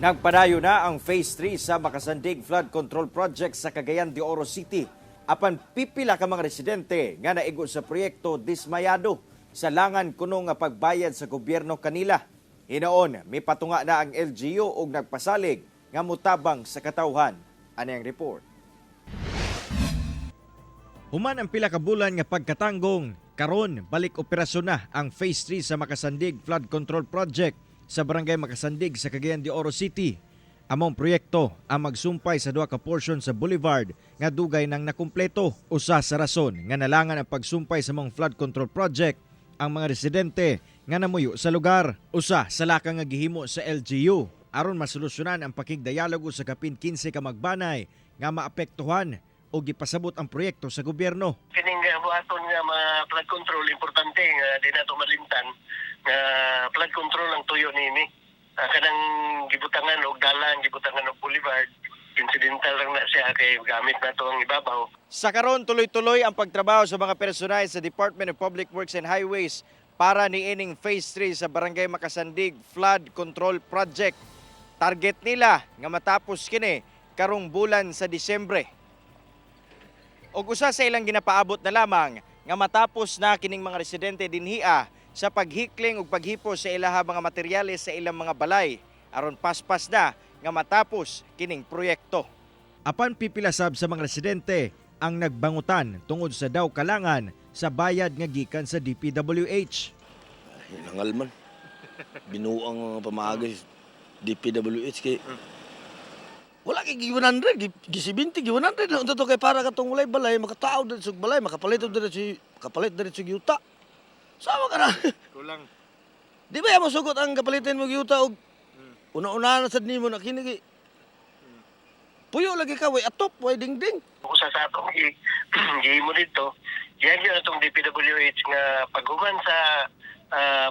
Nagpadayon na ang Phase 3 sa Makasandig Flood Control Project sa Cagayan de Oro City. Apan pipila ka mga residente nga naigo sa proyekto dismayado sa langan kuno nga pagbayad sa gobyerno kanila. Hinoon, may patunga na ang LGU og nagpasalig nga mutabang sa katawhan. Ani ang report. Human ang pila ka bulan nga pagkatanggong, karon balik operasyon na ang Phase 3 sa Makasandig Flood Control Project sa Barangay Makasandig sa Cagayan de Oro City. Among proyekto ang magsumpay sa duha ka portion sa boulevard nga dugay nang nakumpleto. Usa sa rason nga nalangan ang pagsumpay sa mga flood control project ang mga residente nga namuyo sa lugar. Usa sa lakang nga gihimo sa LGU aron masolusyonan ang pakigdialogo sa kapin 15 ka magbanay nga maapektuhan o gipasabot ang proyekto sa gobyerno. Kining buhaton nga mga flood control, importante nga di nato malimtan nga flood control ang tuyo niini. Kanang gibutangan og dalan, gibutangan og boulevard, incidental lang na siya kay gamit nato ang ibabaw. Sa karon, tuloy-tuloy ang pagtrabaho sa mga personal sa Department of Public Works and Highways para niining Phase 3 sa Barangay Makasandig Flood Control Project. Target nila nga matapos kini karong bulan sa Disyembre. Og usa sa ilang ginapaabot na lamang nga matapos na kining mga residente dinhia sa paghikling ug paghipos sa ilaha mga materyales sa ilang mga balay aron paspas na nga matapos kining proyekto. Apan pipila sab sa mga residente ang nagbangutan tungod sa daw kalangan sa bayad nga gikan sa DPWH. Hinangal man. Binuang mga pamaagi DPWH kay wala kay gi 100, gi 70, gi 100 lang to kay para katong walay balay makataw diri sa balay, makapalit diri si kapalit diri sa yuta. Sama ka na. Kulang. Di ba mo sugot ang kapalitin mo yuta og una-una na sad nimo na kini kay puyo lagi ka, way atop, way dingding. Usa sa atong gihimo dito, gihagyo atong DPWH nga paghuman sa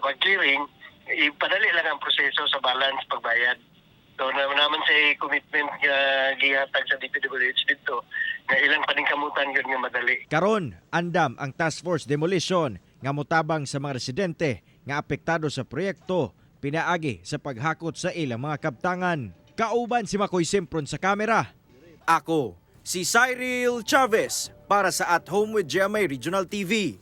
pag-clearing, ipadali lang ang proseso sa balance pagbayad. So na naman sa commitment nga gihatag sa DPWH dito nga ilang paningkamutan yun nga madali. Karon, andam ang Task Force Demolition nga motabang sa mga residente nga apektado sa proyekto pinaagi sa paghakot sa ilang mga kabtangan. Kauban si Makoy Sempron sa kamera. Ako, si Cyril Chavez para sa At Home with GMA Regional TV.